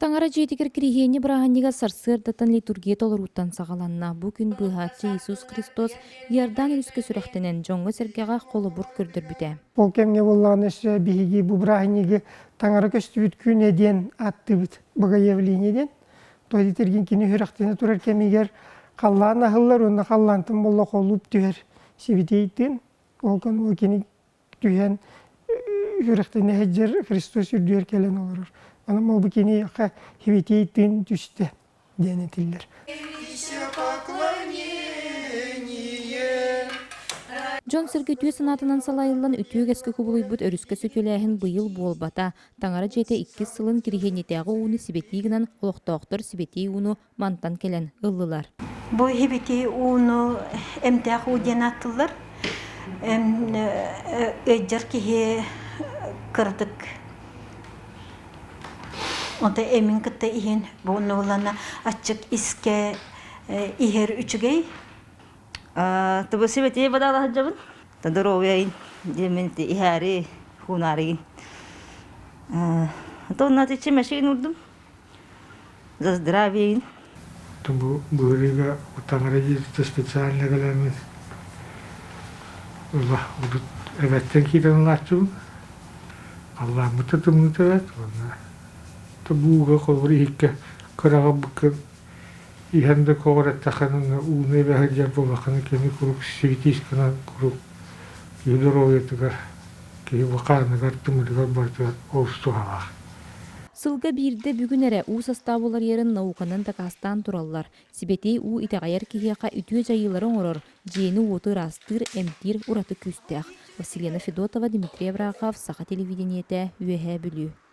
Таҥара дьиэтигэр Кириһиэнньэ бырааһынньыга сарсыардаттан литургия толорууттан саҕаланна. Бу күн Быыһааччы Иисус Христос Иордан өрүскэ сүрэхтэнэн, дьоҥҥо-сэргэҕэ холобур көрдөрбүтэ. Ол кэмҥэ буоллаҕына өссө биһиги бу бырааһынньыгы Таҥара көстүбүт күнэ диэн ааттыыбыт, Богоявление диэн. То этэргин кини сүрэхтэнэ турар кэмигэр халлаан аһыллар уонна халлаантан буолла холууп түһэр сибитиэйтин. Ол күн кини түһэн сүрэхтэнэ сылдьар Христос үрдүгэр кэлэн олорор. Онон ол бу киниэхэ сибитиэй тыын түстэ диэн этиллэр. Дьон-сэргэ үтүө санаатынан салайыллан үтүө үгэскэ кубулуйбут өрүскэ сөтүөлээһин быйыл буолбата. Таҥара дьиэтэ иккис сылын Кириһиэнньэтээҕи ууну сибэтии гынан олохтоохтор сибэтии ууну мантан кэлэн ыллылар. Бу сибэтии ууну эмтээх уу диэн ааттыыллар. Ыалдьар киһи кыратык Онто эмин кытта иһин бу онно аччык искэ иһэр үчүгэй. Тубу сибэтии бадаала сылдьабын. Здоровья диэмин иһээри хуунаарыгын. Тонна тичи машин урдум. За здравие. Бу быырыыга таҥара дьиэтэ специально кэлэммин ыла урут эбэттэн киирэн ылааччыбын. Халлааммыт да тымныыта эбээт уонна бууга холобур иһиккэ кыраҕа иһэн да көҕүрэттэххинэ ууну эбэ сылдьар буоллаххына кини куруук сибитиис гынан куруук киһи доруобуйатыгар киһи хааныгар тымырыгар барытыгар олус туһалаах. Сылга биирдэ бүгүн эрэ уу састааба уларыйарын науканан дакаастаан тураллар. Сибэтиэй уу итэҕэйэр киһиэхэ үтүө дьайыылары оҥорор, дьиэни-уоту ыраастыыр, эмтиир ураты күүстээх. Василена Федотова, Дмитрий Абрахов, Саха телевидениетэ, Үөһээ Бүлүү.